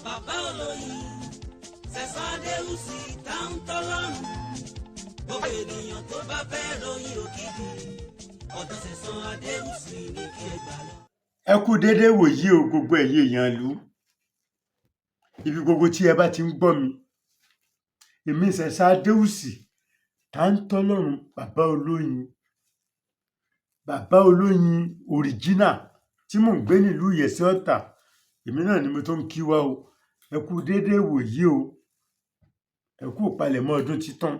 Bàbá olóyin Sẹ̀san Adéwùsì Táńtọ́lọ́run, gbogbo ènìyàn tó bá fẹ́ ròyìn òkìkí, ọ̀dọ̀ Sẹ̀san Adéwùsì ní kí ẹ gbà lọ. Ẹ kú déédéé wòyí o, gbogbo ẹ̀yin èèyàn ìlú, ibi gbogbo tí ẹ bá ti ń gbọ́ mi. Èmi Sẹ̀san Adéwùsì Táńtọ́lọ́run, bàbá olóyin, bàbá olóyin original tí mò ń gbé nílùú Ìyẹ̀sí Ọ̀tà, èmi náà ni mo tó ń kí wa o. Ẹ kú déédéé wòyí o, ẹ kú ìpalẹ̀mọ́ ọdún títún.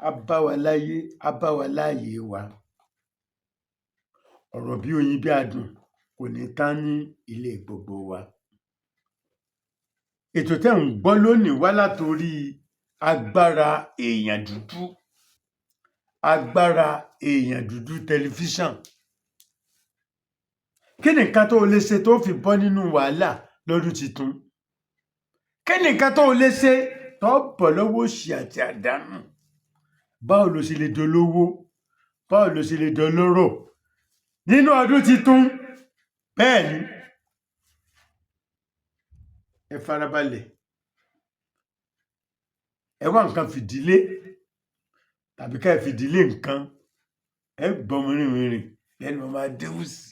Á bá wa láyé, á bá wa láàyè wa. Ọ̀rọ̀ bí oyin bí adùn kò ní tán ní ilé gbogbo wa. Ètò tẹ́ ń gbọ́ lónìí wá látorí Agbára Èèyàn Dúdú, Agbára Èèyàn Dúdú Tẹlifíṣàn. Kí ni nǹkan tó o lè ṣe tó fi bọ́ nínú wàhálà lọ́dún tuntun? Kí ni nǹkan tó o lè ṣe tó bọ́ lọ́wọ́ òṣì àti àdánù? Báwo lo ṣe lè dolówó? Báwo lo ṣe lè dolóró nínú ọdún tuntun? Bẹ́ẹ̀ ni, ẹ farabalẹ̀, ẹ wá nǹkan fìdílé tàbí ká ẹ fìdílé nǹkan. Ẹ gbọ́ wìrìwìrì lẹ́nu Mama Adéwùsì.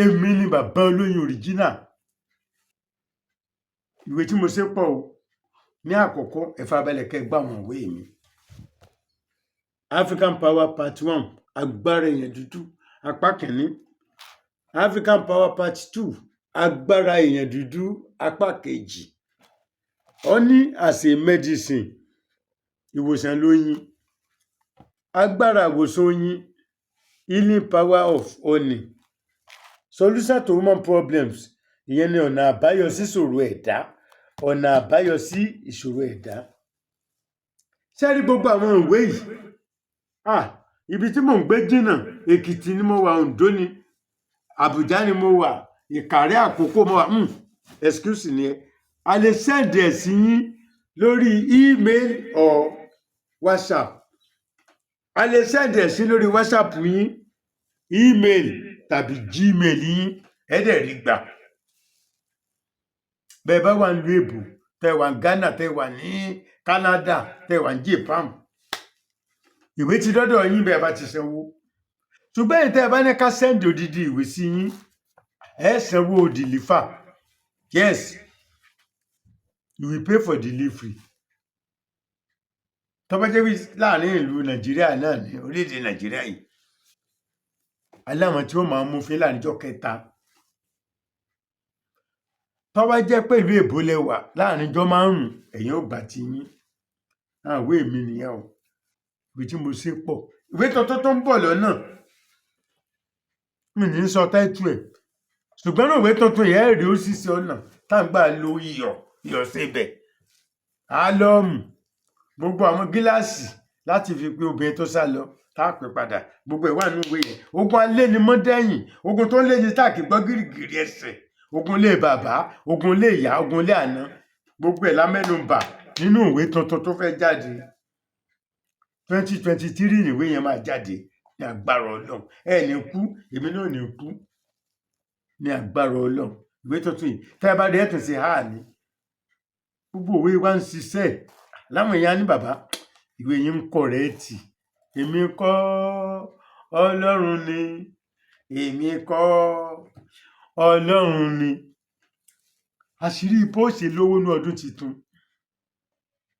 Èmi ni bàbá olóyin original. Ìwé tí mo ṣe pọ̀ o. Ní àkọ́kọ́, ẹ farabalẹ̀ kẹ́ ẹ gbọ́ àwọn ìwé mi: African Power Part One, Agbára Èèyàn Dúdú apá kìíní, African Power Part Two, Agbára Èèyàn Dúdú apá kejì, Honey as a Medicine, ìwòsàn lóyin, agbára ìwòsàn oyin, Healing Power of Honey, Solution to Human Problems, ìyẹn ni ọ̀nà àbáyọ sí ìṣòro ẹ̀dá, ọ̀nà àbáyọ sí ìṣòro ẹ̀dá. Ṣé rí gbogbo àwọn ìwé yìí? Ah, ibi tí mò ń gbé jìnnà. Èkìtì ni mo wà, Oǹdó ni, Àbújá ni mo wà, Ìkàrẹ́ Àkókò mo wà. Excuse ni ẹ, a lè send ẹ̀ sí yín lórí email or WhatsApp. A lè send ẹ̀ sí lórí WhatsApp yín, email tàbí Gmail yín. Ẹ dẹ̀ rí gbà. Bẹ́ẹ̀ bá wà nílùú èbó, tẹ́ wà ní Ghana, tẹ́ wà ní Canada, tẹ́ wà ní Japan, ìwé ti dọ́dọ̀ yín bẹ́ẹ̀ bá ti sanwó. Ṣùgbọ́n èyí tẹ́ ẹ bá ní ká send odidi ìwé sí yín, ẹ sanwó deliver. Yes, you will pay for delivery. Tó bá jẹ́ wí láàrin ìlú Nàìjíríà náà ní orílẹ̀-èdè Nàìjíríà yìí, aláwọn tí ó máa mú fún láàrin ọjọ́ kẹta. Tó bá jẹ́ pé ìlú èbó lẹ wà, láàrin ọjọ́ 5 ẹ̀yin ò gbà tí yín. Àwọn ìwé mi nìyẹn o. Ìwé tí mo ṣe pọ̀. Ìwé tuntun tó ń bọ̀ lọ́nà, mi ní sọ title ẹ̀, ṣùgbọ́n ní ìwé tuntun yẹn, rí oríṣiríṣi ọ̀nà tá à ń gbà lo iyọ̀, iyọ̀ sebẹ̀, álọ́ọ̀mù, gbogbo àwọn gíláàsì láti fi pe obìnrin tó sá lọ tá a pè padà. Gbogbo ẹ̀ wà nínú ìwé yẹn. Ogun alénimọ́dẹ́yìn, ogun tó ń lé ní tá kì í gbọ́ gírígírí ẹsẹ̀, ogun ilé bàbá, ogun ilé ìyá, ogun ilé àná, gbogbo ẹ̀ la mẹ́nu bà nínú ìwé tuntun tó fẹ́ jáde. 2023 ìwé yẹn máa jáde ní agbára Ọlọ́run. Ẹ ní kú, èmi náà ní kú ní agbára Ọlọ́run. Ìwé tuntun yìí, tẹ́ ẹ bá dé, ẹ̀ tún ṣe háà ní gbogbo òwe wa ń ṣiṣẹ́. Láwọn èèyàn ní, "Bàbá, ìwé yín ń correct." Èmi kọ́, Ọlọ́run ni. Èmi kọ́, Ọlọ́run ni. Àṣírí bó ṣe lówó ní ọdún tuntun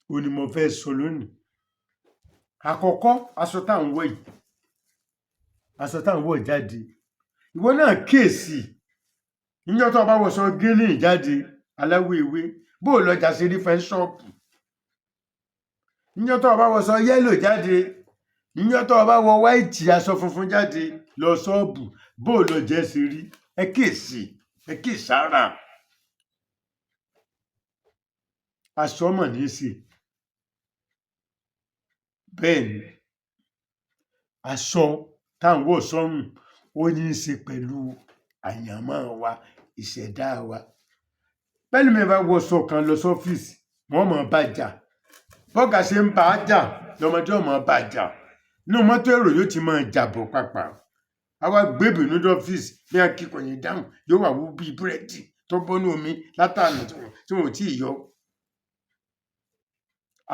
ó ní mo fẹ́ sọ lónìí. Àkọ́kọ́, aṣọ tá à ń wọ̀ yìí, aṣọ tá à ń wọ̀ jáde, ìwọ náà kíyèsí. Níjọ́ tó o bá wọṣọ gíní jáde, aláwọ̀ ewé, bó o lọjà ṣe rí fẹ́ ṣọ́ọ̀pù? Níjọ́ tó o bá wọṣọ yellow jáde, níjọ́ tó o bá wọ white, aṣọ funfun jáde lọ ṣọ́ọ̀bù, bó o lọ jẹ́ ṣe rí? Ẹ kíyèsí, ẹ kíyèsára. Aṣọ mọ̀ ní í ṣe. Bẹ́ẹ̀ ni, aṣọ tá à ń wọ̀ sọ́rùn, ó ní í ṣe pẹ̀lú àyànmọ́ wa, ìṣẹ̀dá wa. Bẹ́lòmíì bá wọṣọ kan lọ sọ́fíìsì, wọ́n máa bá jà. Bọ́gà ṣe ń bá a jà lọmọdé ó máa bá a jà. Inú mọ́tò èrò yóò ti máa jàbọ̀ pàpà. Á wá gbé ìbínú dé ọ́fíìsì, bí wọ́n kí kò ní dáhùn, yóò wá wú bí búrẹ́dì. tó bọ́nú omi látànà tí wọn ò tí ì yọ.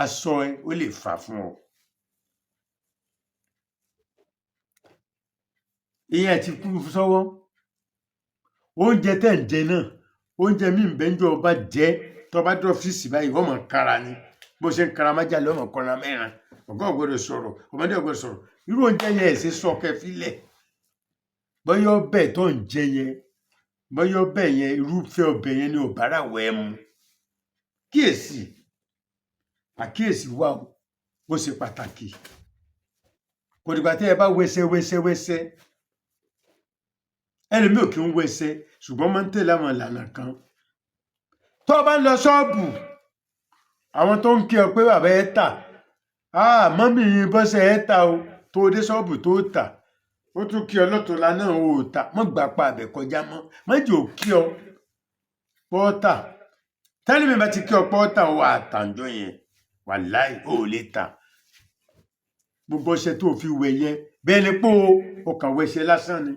Aṣọ ẹ ó lè fà fún ọ. Ìyẹn ti kú sọ́wọ́. Oúnjẹ tẹ̀ ń jẹ náà, oúnjẹ míì ń bẹ ń jọ ọba jẹ tó bá dé ọ́fíìsì báyìí, wọ́n mọ̀ kára ni. Bó ṣe ń kara májàlé, ọmọ kọra mẹ́ran. Ọ̀gá ò gbọdọ̀ sọ̀rọ̀, ọmọdé ò gbọdọ̀ sọ̀rọ̀. Irú oúnjẹ yẹn ẹ̀ ṣe sọ kẹfílẹ̀. Bóyá ọbẹ̀ tó ń jẹ yẹn, bóyá ọbẹ̀ yẹn, irúfẹ́ ọbẹ̀ yẹn ni ò bára wẹ̀ ẹ́ mu. Kíyèsí, àkíyèsí wà o, ó ṣe pàtàkì. Kò dìgbà tí ẹ bá wẹsẹ wẹsẹ wẹsẹ. Ẹlòmíì ò kí ń wẹsẹ, ṣùgbọ́n máa ń tẹ̀lé àwọn ìlànà kan. Tó o bá ń lọ ṣọ́ọ̀bù, àwọn tó ń kí ọ pé bàbá ẹ tà, ah, mọ́mì Bọ́sẹ̀ ẹ tà o, tó o dé ṣọ́ọ̀bù tó o tà, ó tún kí ọ lọ́tùnla náà o ò tà, mọ́ gbà pa àbẹ̀ kọjá mọ́, má jẹ́ ò kí ọ pọ́ọ́tà. Tẹ́lẹ̀mí bá ti kí ọ pọ́ọ́tà, o àtàǹjọ yẹn, wàláì, o ò lè tà. Gbogbo ọṣẹ tó o fi wẹ̀ yẹn, bẹ́ẹ̀ ni pé o kàn wẹṣẹ lásán ni.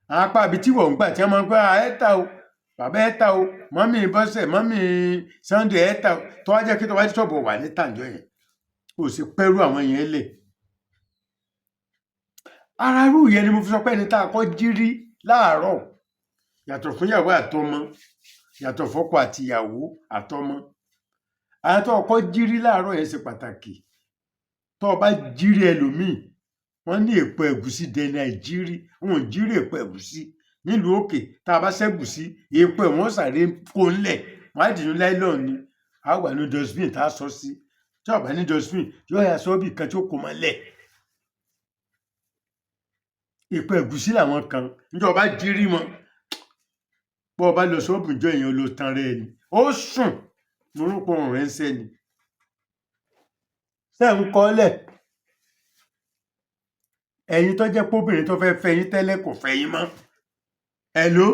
Àwọn apá ibi tí wọ́n ń gbà tí wọ́n máa ń pẹ́, ẹ tà o, bàbá ẹ tà o, mọ́mì Bọ́sẹ̀, mọ́mì Sunday ẹ tà o, tó wá jẹ́ kí tó wá dé ṣọ́ọ̀bù wà ní tàǹjọ yẹn, o sì pẹ́rú àwọn yẹn lẹ̀. Ara irú yẹn ni mo fi sọ pé ẹni tá a kọ́ jí rí láàárọ̀, yàtọ̀ fún ìyàwó àtọmọ, yàtọ̀ fọ́kọ àti ìyàwó àtọmọ. Àwọn tó kọ́ jí rí láàárọ̀ yẹn ṣe pàtàkì. Tó o bá jí rí ẹlòmíì, wọ́n ní èpo ẹ̀gúsí dẹni àìjírí, wọn ò jírí èpo ẹ̀gúsí. Nílùú òkè, tá a bá ṣẹ́gùsí, èpo ẹ̀ wọ́n sáré kó ńlẹ̀, wọ́n á dì ní nylon ni, á wà ní dustbin tá a sọ sí. Tí o bá ní dustbin, yóò yà sọ bí kan tí ó kó mọ́lẹ̀. Èpo ẹ̀gúsí làwọn kan, níjọ́ o bá jírí wọn, bó o bá lọ ṣọ́ọ̀bù níjọ́ yẹn, o lọ tan rẹ ni. Ó sùn, mo rò pé òun rẹ̀ ń sẹ́ ni. Ṣé ń kọ́ lẹ̀? Ẹ̀yin tó jẹ́ pé obìnrin tó fẹ́ fẹ́ yín tẹ́lẹ̀ kò fẹ́ yín mọ́. Hello,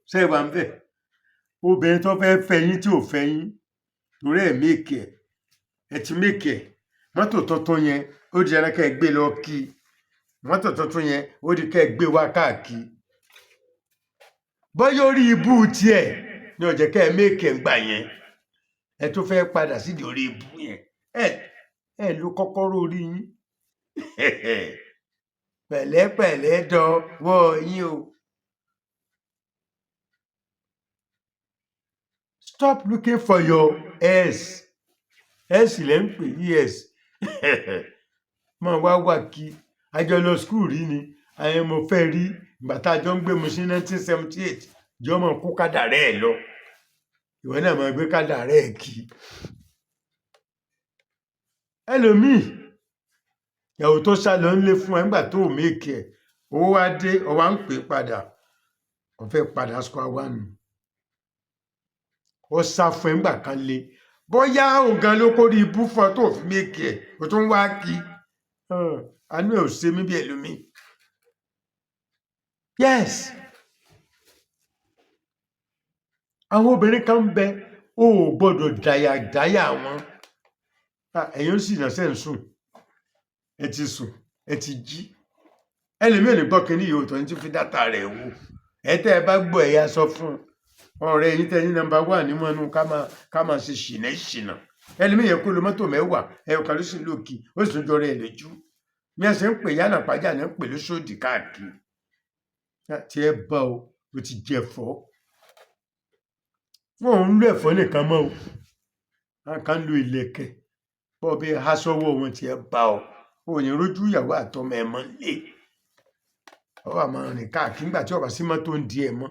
ṣé ẹ wà ń bẹ̀? Obìnrin tó fẹ́ fẹ́ yín tí ò fẹ́ yín, torí ẹ̀ make ẹ̀, ẹ ti make ẹ̀. Mọ́tò tuntun yẹn, ó di dandan kẹ́ ẹ gbé lọ kí. Mọ́tò tuntun yẹn, ó di kẹ́ ẹ gbé wá káàkiri. Bóyá orí ibú tiẹ̀ ni ó jẹ́ kẹ́ ẹ make ẹ̀ ńgbà yẹn. Ẹ tún fẹ́ padà sídìí orí ibú yẹn. Ẹ lo kọ́kọ́rọ́ orí yín. Pẹ̀lẹ́pẹ̀lẹ́ dọwọ́ yín o. Stop looking for your S. S lẹ́ ń pè ES. Máa wá wà kí. A jọ lọ school rí ni. Àyẹn mo fẹ́ rí. Ìgbà tá a jọ ń gbé mu sí 1978. Jọ máa kó kádàrá ẹ̀ lọ. Ìwọ náà máa gbé kádàrá ẹ̀ kí. Ẹlòmíì, ìyàwó tó sá lọ ń lé fún ẹ nígbà tó ò make ẹ̀. Owó wá dé, o wá ń pè é padà. Ó fẹ́ padà square one. Ó sá fún ẹ nígbà kan le. Bóyá òun gan ló kórè ibú fún ọ tó fi make ẹ̀, o tún wá kí. Àánú ẹ̀ ò ṣe mí bí ẹlòmíì. Yes. Àwọn obìnrin kan ń bẹ, o ò gbọdọ̀ dàyà dáyà wọn. Ẹ̀yin ó sì náà ṣe ń sùn. Ẹ ti sùn, ẹ ti jí. Ẹlòmíì ò ní gbọ́ kíní yìí, òótọ́ ní tí fi data rẹ̀ wò. Ẹ tẹ́ ẹ bá gbọ́ ẹ yá sọ fún un. Ọ̀rẹ́ yín tẹ́ ní number one ní mọ́nú ká máa ṣe ṣìnà ṣìnà. Ẹlòmíì yẹ kó lo mọ́tò mẹ́wàá, ẹyọ kan ló sì ń lò kí, ó sì tún jọrọ ẹ lójú. Bí ẹ ṣe ń pè yánà pàjá ní ń pè lóṣòdì káàkiri. Tí ẹ bá o, o ti jẹ ẹ̀fọ́. Wọn ò ń lo ẹ̀fọ́ nìkan mọ́ o. Àwọn kan ń lo ìlẹ̀kẹ̀. Bọ́ bí há sọ́wọ́ wọn tí ẹ bá ọ. O ò ní rójú ìyàwó àtọmọ ẹ mọ́ lé. Ọ wà máa rìn káàkiri nígbà tí ọba sí mọ́tò ń di ẹ mọ́.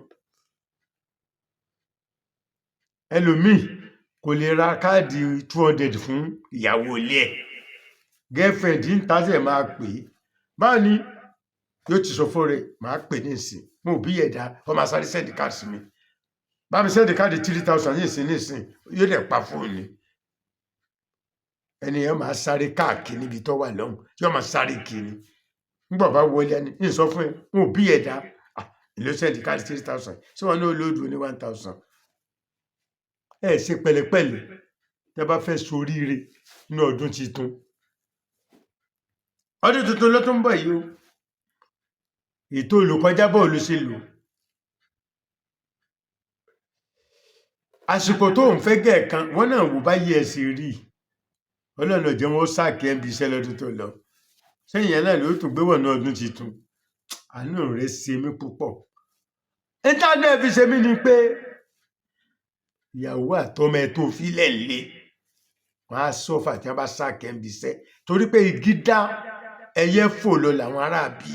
Ẹlòmíì kò lè ra káàdì 200 fún ìyàwó ilé ẹ̀. Girlfriend ń tàsẹ̀ máa pè é. Báwo ni? Yóò ti sọ fún rẹ̀, màá pè ní ìsìn. Mo ò bí ẹ̀dá, ó máa sáré send káàdì sí mi. Bá mi send káàdì 3,000 ní ìsìn ní ìsìn, yóò dẹ̀ pa fóònù ni. Ẹni yẹn máa sáré káàkiri níbi tó wà lọ́hùn, yóò máa sáré kiri. Nígbà bá wọlé ẹni, ń sọ fún ẹ, mo ò bí ẹ̀dá. Ló send káàdì 3,000. Ṣé wọn ní olóòdù ní 1,000? Ẹ ṣe pẹ̀lẹ́pẹ̀lẹ́ tẹ́ bá fẹ́ ṣoríire nínú ọdún tuntun. Ọdún tuntun ló tún ń bọ̀ yìí o. Ètò olùkọjá bọ́ọ̀ ló ṣe lò. Àsìkò tó ń fẹ́ gẹ̀ kan wọ́n náà wò bá yí ẹ sí rí i. Ọlọ́run ò jẹ́ wọn ó sack ẹ́ níbi iṣẹ́ lọ́dún tó lọ. Sẹ́yìn yẹn náà ló tún gbé wọ̀nà ọdún tuntun. Àánú rẹ̀ ṣe mí púpọ̀. Níta náà fi ṣe mí ni pé ìyàwó àtọmọ ẹ tó filẹ̀ lé wọn á suffer tí wọ́n bá sack ẹ́ níbi iṣẹ́, torí pé igi dá ẹyẹ fò lọ làwọn aráabí.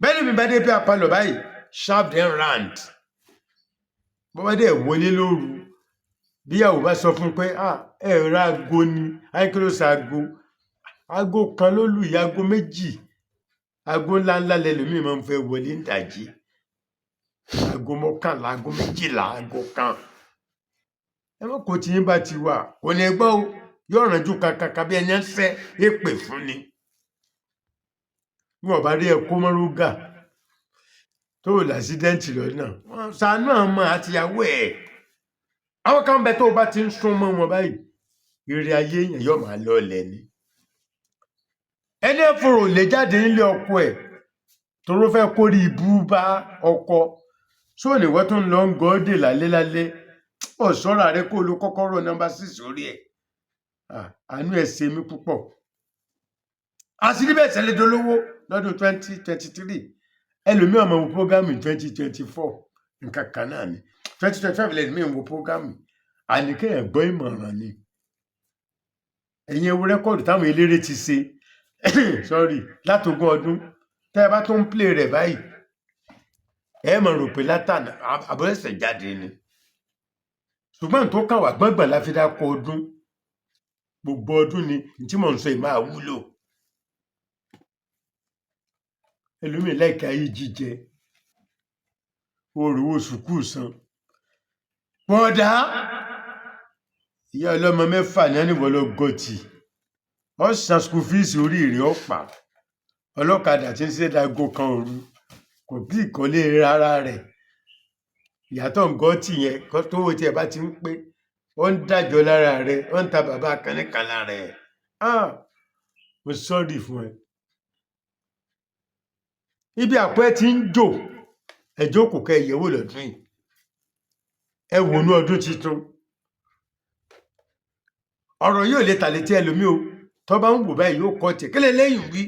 Bẹ́ẹ̀ ni mi bá dé bí apalọ̀ báyìí, sharp then round. Bó bá dẹ̀ wọlé lóru, bíyàwó bá sọ fún un pé, "Ah, ẹ ra aago ni," ayékélósì aago, aago kan ló lù yí, aago 2, aago ńláńlá lẹlòmíì máa ń fẹ́ wọlé ń dàjí, aago 11, aago 12, aago 1. Ẹ má kó tiyín bá ti wà kò ní gbọ́ o, yóò rànjú kankankan bí ẹni ń fẹ́ èpè fún ni. Bí wọ́n bá rí ẹ kó mọ́rúgà tó o l'accident lọ́nà, wọ́n ṣàánú àwọn ọmọ àtìyàwó ẹ̀. Àwọn kan bẹ tó o bá ti ń sún mọ́ wọn báyìí, ire ayé yẹn yóò máa lọ ọlẹ̀ ni. Ẹni ẹ̀fọ́rọ̀ lè jáde nílé ọkọ ẹ̀ toró fẹ́ kórè ibú bá ọkọ sóò ní wọ́n tó ń lọ ń gọ́ọ́dè lálẹ́ lálẹ́. Ọ̀ sọ́ra rẹ kó o lo kọ́kọ́rọ́ number 6 orí ẹ̀. Àánú ẹ̀ ṣe mí púpọ̀. Àṣírí bẹ́ẹ̀ ṣẹlẹ̀ dolówó lọ́dún 2023. Ẹlòmíràn máa wo program 2024, nǹkan kan náà ni. 2025 lẹ́lòmíràn wo program. Àní kéèyàn gbọ́ ìmọ̀ràn ni. Ẹ̀yin ẹ wo record táwọn eléré ti ṣe, sorry, látogún ọdún, tẹ́ ẹ bá tún ń play rẹ̀ báyìí, ẹ mọ̀ rò pé látànà àbọ̀lẹ́sẹ̀ jáde ni. Ṣùgbọ́n tó kàn wá gbọ́ngbọ̀n la fi dákọ̀ ọdún. Gbogbo ọdún ni tí mò ń sọ yìí máa wúlò. Ẹlòmíì láìka ayé jíjẹ, oròwó sùkúù san. Bọ̀dá ìyá ọlọ́mọ 6 ní ẹnìwọ́ lọ gọtì, ọ san school fees, orí rẹ̀ ọ̀pá. Ọlọ́kadà tí ń ṣe dago kan òru kò bí ìkọ́lé rárá rẹ̀. Ìyàtọ̀ ń gọ́tì yẹn tówó tí ẹ bá ti ń pé, ó ń dájọ́ lára rẹ̀, ó ń ta bàbá kànníkan lára ẹ̀. Ah, mo sorry fún ẹ. Ibi àpò ẹ ti ń jò, ẹ jókòó kẹ́ ẹ yẹ̀wò lọ́dún yìí. Ẹ wò ní ọdún tuntun. Ọ̀rọ̀ yóò lè tà létí ẹlòmíì o. Tó bá ń wò báyìí yóò kọ́ tiẹ̀. Kílẹ̀ lẹ́yìn wí?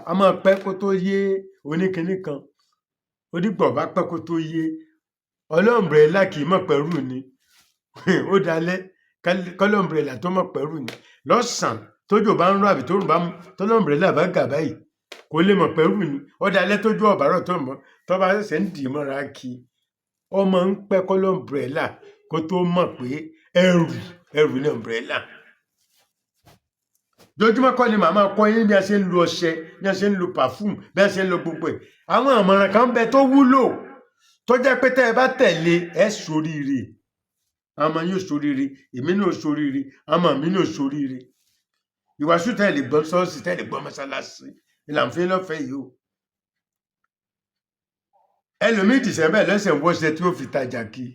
A máa pẹ́ kó tó yé oníkinní kan. Onígbọ̀ bá pẹ́ kó tó yé. Ọlọ́mbrẹ́là kì í mọ̀ pẹ̀rù ni. Ó dalẹ́ kọ́lọ́mbrẹ́là tó mọ̀ pẹ̀rù ni. Lọ́sàn-án tójò bá ń rọ̀ àbí tóòrùn bá mú, tọ́lọ́mbrẹ́là bá gà báyìí, kò lè mọ̀ pẹ̀rù ni. Ó dalẹ́ tójú ọ̀bàrọ̀ tó mọ̀ tó bá ṣẹ̀ṣẹ̀ ń dì í mọ́ra kí. Ó máa ń pẹ́ kọ́lọ́mbrẹ́là kó tó mọ̀ pé ẹrù ẹrù ni umbrella. Jojúmọ́ kọ́ ni màá máa kọ́ yín bí a ṣe ń lo ọṣẹ, bí a ṣe ń lo perfume, bí a ṣe ń lo gbogbo ẹ̀. Àwọn àmọ̀ràn kan bẹ tó wúlò tó jẹ́ pé tẹ́ ẹ bá tẹ̀lé ẹ ṣoríire. Àmọ́ yóò ṣoríire, èmi náà ṣoríire, àmọ́ mi náà ṣoríire. Ìwàásù tẹ́ ẹ lè gbọ́ ṣọ́ọ̀ṣì, tẹ́ ẹ lè gbọ́ mọ́ṣáláṣí ìlànà fún lọ́fẹ̀ẹ́ yìí o. Ẹlòmíì December lọ́sẹ̀ ń wọ́ṣẹ tí ó fi tajà kí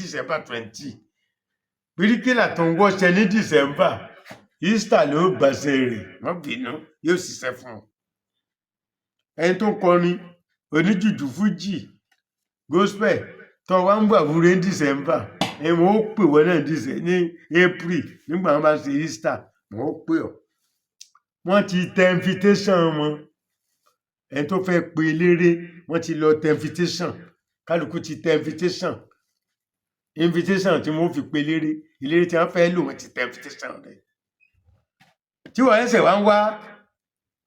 December 20. Bíríkìlà tó ń wọ́ṣẹ ní December, Easter ló gbàṣẹ rẹ̀, wọ́n bínú yóò ṣiṣẹ́ fún un. Ẹni tó ń kọrin oníjùjú fújì gospel tó wá ń gbà wúre ní December, ẹ wọ́n ó pè wọ́n náà ní April nígbà wọ́n bá ṣe Easter, wọ́n ó pè ọ́. Wọ́n ti tẹ invitation wọn. Ẹni tó fẹ́ pe eléré, wọ́n ti lọ tẹ invitation. Kálukú ti tẹ invitation. Invitation tí wọ́n fi pe eléré, eléré tí wọ́n fẹ́ lò, wọ́n ti tẹ invitation rẹ̀. Tí wọ́n ṣẹ̀ṣẹ̀ wá ń wá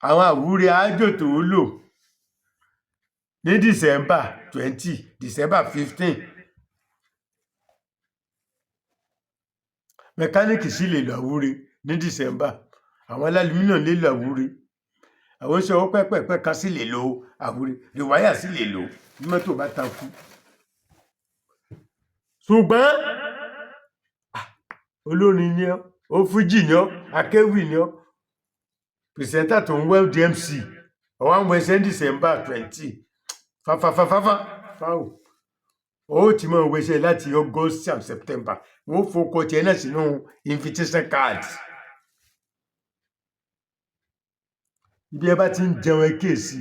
àwọn àwúre ájò tó lò ní December 20, December 15. Mẹkáníìkì sì lè lo àwúre ní December. Àwọn alálùmínà lè lo àwúre. Àwọn oníṣẹ́ ọwọ́ pẹ́pẹ̀pẹ́ kan sì lè lo àwúre. Rìwáyà sì lè lò bí mọ́tò bá takú. Ṣùgbọ́n olórin ni ọ́, ó fújì ni ọ́, akéwì ni ọ́, presenter tó ń wẹ́ DMC, ọ̀wá ń wẹsẹ̀ ní December 20, fáfáfáfáfá fáwọ̀. Ó ti máa wẹsẹ̀ láti August and September. Wọ́n fọkọ tiẹ̀ náà sínú invitation card. Ibi ẹ bá ti ń jẹun ẹ kíyèsí.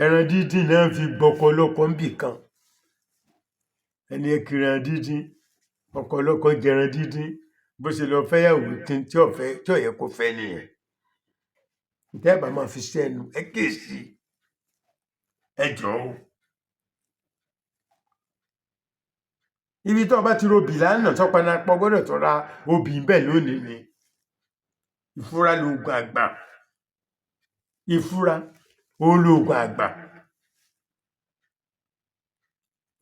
Ẹran dídín náà fi gbọkọ lọ́kọ níbì kan. Ẹni ẹ kiri ẹran díndín, ọkọ ọlọ́kọ jẹran díndín, bó ṣe lọ fẹ́yàwó tí ò fẹ́, tí ò yẹ kó fẹ́ nìyẹn. Tẹ́ ẹ bá máa fi sẹ́nu, ẹ kíyèsí, ẹ jọ̀ọ́ o. Ibi tó o bá ti robì lánàá tó panapọ̀ gbọ́dọ̀ tó ra obì ń bẹ̀ lónìí ni. Ìfura lóògùn àgbà. Ìfura òun lóògùn àgbà.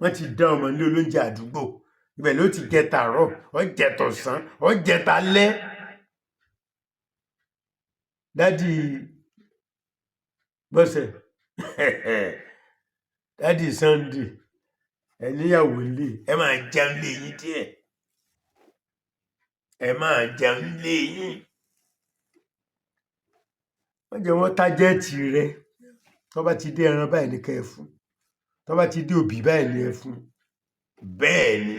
Wọ́n ti dá ọmọ ilé olóúnjẹ àdúgbò. Ibẹ̀ ló ti jẹ tàárọ̀, ó jẹ tọ̀sán, ó jẹ talẹ́. Dádì Bọ́sẹ̀, Dádì Sunday, ẹ níyàwó nílé, ẹ máa jẹun lé yín díẹ̀. Ẹ máa jẹun lé yín. Wọ́n jẹ́ wọ́n tájẹ́ẹ̀tì rẹ. Tó bá ti dé ẹran báyìí ní kẹ́ ẹ fún. Tó bá ti dé òbí báyìí ní ẹ fún. Bẹ́ẹ̀ ni.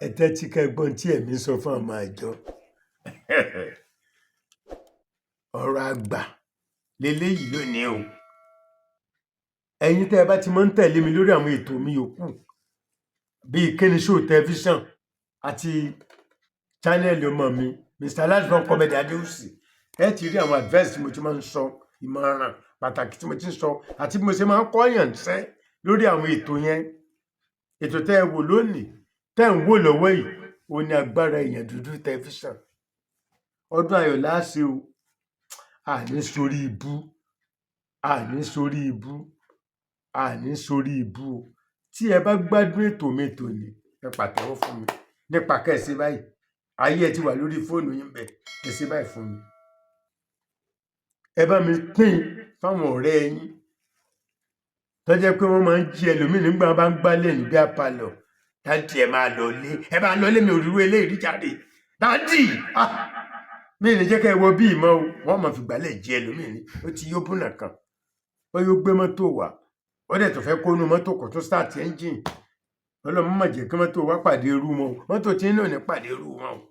Ẹ tẹ́tí kẹ́ gbọ́n tí ẹ̀mí sọ fún àwọn àjọ. Ọ̀rọ̀ àgbà leléyìí lónìí o. Ẹ̀yin tẹ́ ẹ bá ti máa ń tẹ̀lé mi lórí àwọn ètò mi yòókù bíi Kíni Show Tẹlifíṣàn àti channel ọmọ mi Mr. Last Born Comedy Adéwùsì, ẹ ti rí àwọn advice tí mo ti máa ń sọ, ìmọ̀ràn pàtàkì tí mo ti ń sọ àti bí mo ṣe máa ń kọ́yàn ṣẹ́ lórí àwọn ètò yẹn. Ètò tẹ́ ẹ wò lónìí, tẹ́ ẹ ń wò lọ́wọ́ yìí, ó ní agbára èèyàn dúdú tẹlifíṣàn. Ọdún ayọ̀ láṣẹ o. Àní sórí ibú, àní sórí ibú, àní sórí ibú o. Tí ẹ bá gbádùn ètò mi tòní, ẹ pàtẹ́wọ́ fún mi nípa kẹ́ ẹ ṣe báyìí. Ayé ẹ ti wà lórí fóònù yín bẹ́ẹ̀, ẹ ṣe báyìí fún mi. Ẹ bá mi pín fáwọn ọ̀rẹ́ yín tó jẹ́ pé wọ́n máa ń jí ẹlòmíì nígbà bá ń gbálẹ̀ níbi àpàlọ̀. Dádì, ẹ máa lọ lé, ẹ máa lọ lé, mi ò ríru eléyìí rí jáde. Dádì, mi ò ní jẹ́ kẹ́ ẹ wọ bí ìmọ̀ o. Wọ́n máa fi gbálẹ̀ jí ẹlòmíì ní. Ó ti yó bùnà kan. Ó yóò gbé mọ́tò wá. Ó dẹ̀ tó fẹ́ kó nu mọ́tò kò tó start engine. Ọlọ́run má jẹ́ kí mọ́tò wá pàdé irú wọn o. Mọ́tò tí ń lò ní pàdé irú wọn o.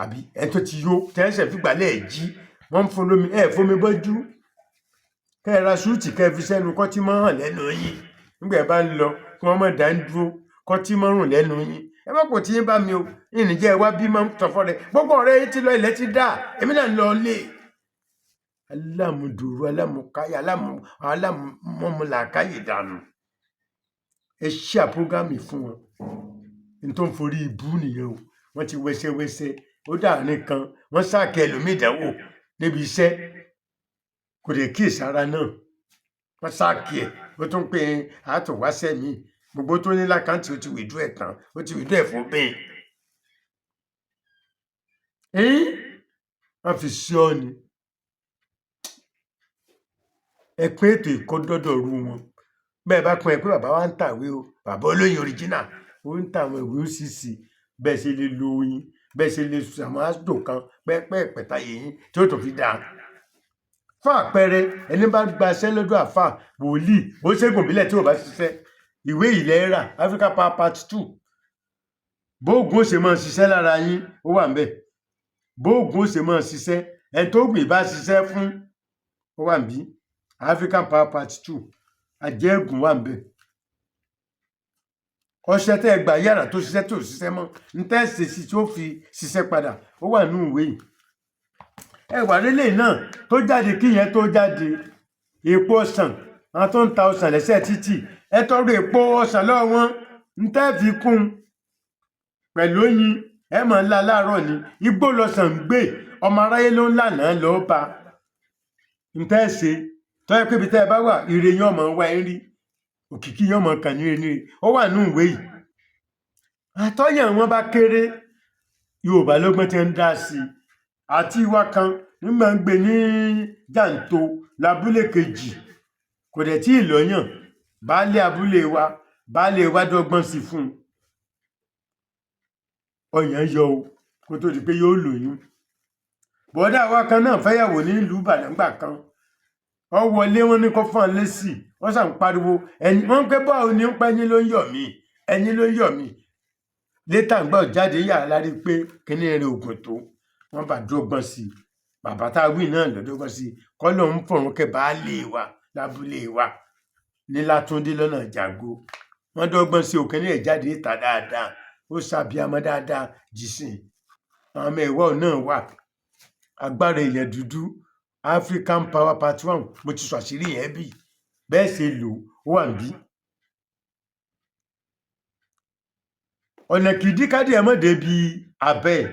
Àbí ẹ tó ti yó tẹ́sẹ̀ fi gbálẹ̀ jí, wọ́n ń fún lómi, ẹ fún mi bọ́jú. Kẹ́ ẹ ra súùtì kẹ́ ẹ fi sẹ́nu kọ́ tí mọ́ hàn lẹ́nu yín. Nígbà ẹ bá ń lọ kí wọ́n má dá ń dúró kọ́ tí mọ́ rùn lẹ́nu yín. Ẹ má kò tí yín bá mi o. Ìní jẹ́ ẹ wá bí máa ń tọ̀fọ́ rẹ̀. Gbogbo ọ̀rẹ́ yín ti lọ, ilẹ̀ ti dà. Èmi náà ń lọ lé. Alámùdùrú, alámùkáyà, alámùmọ́mùlàkáyè dànù. Ẹ ṣí àpọ́gámì fún wọn. N tó ń forí ibú nìyẹn o. Wọ́n ti wẹsẹwẹsẹ. Ó dàárín kan. Wọ́n sáàkì ẹlòmíì ìdánwò níbi iṣẹ́. Kò dé kí ìsara náà. Wọ́n sáàkì ẹ̀. Ó tún pé àtúnwáṣẹ́ mi. Gbogbo tó ní lákàntì ó ti wìdú ẹ̀ tán. Ó ti wìdú ẹ̀ fún bẹ́ẹ̀. Wọ́n fi sí ọ ni. Ẹ pín ètò ìkọ́dọ́dọ̀ rú wọn. Bẹ́ẹ̀ bá pín ẹ pé bàbá wa ń tàwé o. Bàbá olóyin original. Ó ń tà àwọn ìwé OCC. Bẹ́ẹ̀ ṣe lè lo oyin. Bẹ́ẹ̀ ṣe lè sọ àwọn aṣọ kan pẹ́pẹ́pẹ́ táyé yín tí ó tó fi dáa. Fún àpẹẹrẹ, ẹni bá gba iṣẹ́ lọ́dọ̀ àfáà wòlíì, ó ṣègùn ìbílẹ̀ tí ò bá ṣiṣẹ́. Ìwé ilẹ̀ rà Africa Power Part 2. Bóògùn ó ṣe máa ṣiṣẹ́ lára yín, ó wà ńbẹ̀. Bóògùn ó ṣe máa ṣiṣẹ́, ẹni tó gbìn bá ṣiṣẹ́ fún, ó wà ńbí. African Power Part 2. Àjẹ́gùn wà ńbẹ̀. Ọṣẹ tẹ́ ẹ gbà yàrá tó ṣiṣẹ́ tó ṣiṣẹ́ mọ́, ń tẹ́ ṣe sí tí ó fi ṣiṣẹ́ padà, ó wà nínú ìwé yìí. Ẹ wà lélẹ̀ náà tó jáde kí yẹn tó jáde. Èpo ọsàn, àwọn tó ń ta ọsàn lẹ́sẹ̀ títì, ẹ tọrọ èpo ọsàn lọ́wọ́ wọn, ń tẹ́ fi kún pẹ̀lú oyin, ẹ mọ̀ ńlá láàárọ̀ ni. Igbó lọsàn ń gbé, ọmọ aráyé ló ń lànà lọ́ọ́ bá. Ń tẹ́ ṣe, tọ́ ẹ pé ibi tẹ́ ẹ bá wà, ire yín ọmọ wá ẹ rí. Òkìkí yín ọmọ kàn ní ire. Ó wà nínú ìwé yìí. Àtọ́yàn wọn bá kéré, Yorùbá lọ́gbọ́n tí ń dá sí i. Àti ìwà kan nígbà ń gbé ní Jàǹtò lábúlé kejì. Kò dẹ̀ tí ì lọ́yàn. Baálé abúlé wa, baálé wa dọ́gbọ́n sí fún un. Ọyàn yọ o, kó tó di pé yóò lóyún. Bọ̀dá wa kan náà fẹ́yàwó ní ìlú Ìbàdàn gbà kan. Ó wọlé wọn ní kó fún ọ lésì. Wọ́n sàn ń pariwo. Ẹ̀yin wọ́n ń pẹ́ báwo ni ń pẹ́ ẹyin ló ń yọ̀ mí. Ẹyin ló ń yọ̀ mí. Létà ń gbọ́ jáde yàrá lárí pé kíní rẹ̀ ògùn tó. Wọ́n bá dọ́gbọ́n sí i. Bàbá tá a wí náà ló dọ́gbọ́n sí i. Kọ́ ló ń fọ̀run kẹ́ baálé wa lábúlé wa. Ní Látúndé lọ́nà Jàgó, wọ́n dọ́gbọ́n sí òkè ní ẹ̀jáde ìta dáadáa, ó ṣàbíamọ dáadáa jìsìn. Àwọn ọmọ ẹ̀wọ́ náà wà. Agbára èèyàn dúdú, African Power Part 1, mo ti sọ àṣírí yẹn bí bẹ́ẹ̀ ṣe lò ó wà níbí. Ọ̀nà kìdíkádì ẹ̀ mọ̀ débi abẹ́ ẹ̀.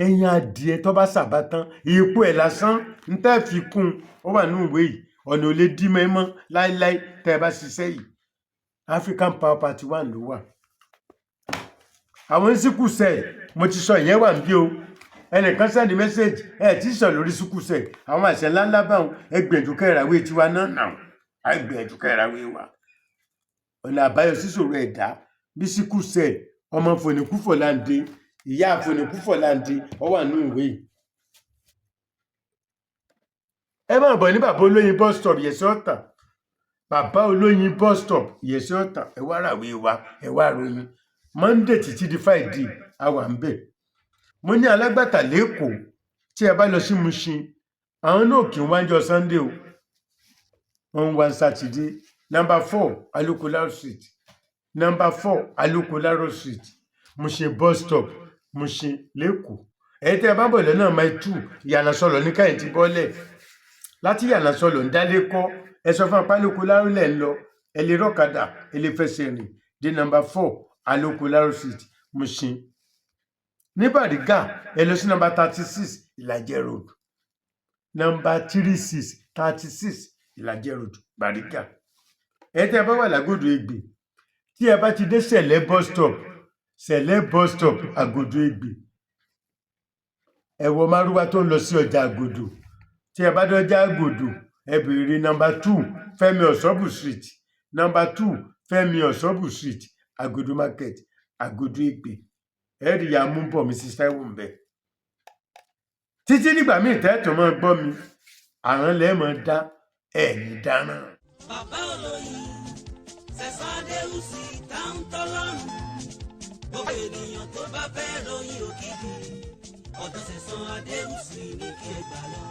Ẹyin adìẹ tó bá sàbá tán, ipò ẹ̀ lásán ń tẹ́ fi kún un, ó wà nínú ìwé yìí. Ọ̀nà ò lè dí mẹ́mọ́ láéláé tẹ́ ẹ bá ṣiṣẹ́ yìí. African Power Part 1 ló wà. Àwọn síkùsẹ̀ mo ti sọ ìyẹn wà níbí o. Ẹnìkan send message ẹ ti sọ lórí síkùsẹ̀ àwọn àṣẹ ńláńlá báwọn, ẹ gbìyànjú kẹràwé tiwa náà nà, ẹ gbìyànjú kẹràwé wa. Ọ̀nà àbáyọ síṣòro ẹ̀dá bí síkùsẹ̀ ọmọ fòníkúfọ̀láǹde, ìyá fòníkúfọ̀láǹde, ó wà nínú ìwé yìí. Ẹ máa bọ̀ ní bàbá olóyin bus stop Ìyẹ̀sí Ọ̀tà. Bàbá olóyin bus stop Ìyẹ̀sí Ọ̀tà, ẹ wá ràwé wa, ẹ wá ròyìn. Monday títí di Friday a wà ń bẹ̀. Mo ní alágbàtà lẹ́kọ̀ọ́, tí ẹ bá lọ sí Mushin, àwọn náà kì í wájọ Sunday o, wọ́n ń wá Sátidé. Number 4 Alukolaro Street, number 4 Alukolaro Street, Mushin bus stop, Mushin lẹ́kọ̀ọ́. Ẹ̀yin tí ẹ bá bọ̀ lọ́nà Mile 2, Ìyànà Sọlọ̀ ní káyìn ti bọ́lẹ̀. Láti Ìyànà Sọlọ̀ ń dálé kọ́, ẹ sọ fún apá Alukolaro lẹ̀ ń lọ, ẹ lè rọ́kadà, ẹ lè fẹsẹ̀ rìn dé number 4 Alukolaro Street, Mushin. Ní Bàrígà, ẹ lọ sí number 36 Ìlàjẹ Road, number 36 36 Ìlàjẹ Road, Bàrígà. Ẹ tẹ́ ẹ bá wà lágòdò Ègbè, tí ẹ bá ti dé Sẹ̀lẹ̀ bus stop, Sẹ̀lẹ̀ bus stop Àgòdò Ègbè, ẹ wọ márúwá tó ń lọ sí ọjà Àgòdò. Tí ẹ bá dọjà Àgòdò, ẹ béèrè number 2 Fẹ́mi Ọ̀ṣọ́bù Street, number 2 Fẹ́mi Ọ̀ṣọ́bù Street, Àgòdò Market, Àgòdò Ègbè. Ẹ rí ya mú bọ̀ Mrs Taiwo ń bẹ. Títí nígbà míì tẹ́tù máa gbọ́ mi, àrán lẹ́ẹ̀ máa dá ẹ̀ ní dáràn. Bàbá olóyin Sẹ̀san Adéwùsì Táńtọ́lọ́run, gbogbo ènìyàn tó bá fẹ́ ròyìn òkìkí, ọ̀dọ̀ Sẹ̀san Adéwùsì ní kí ẹ gbà lọ.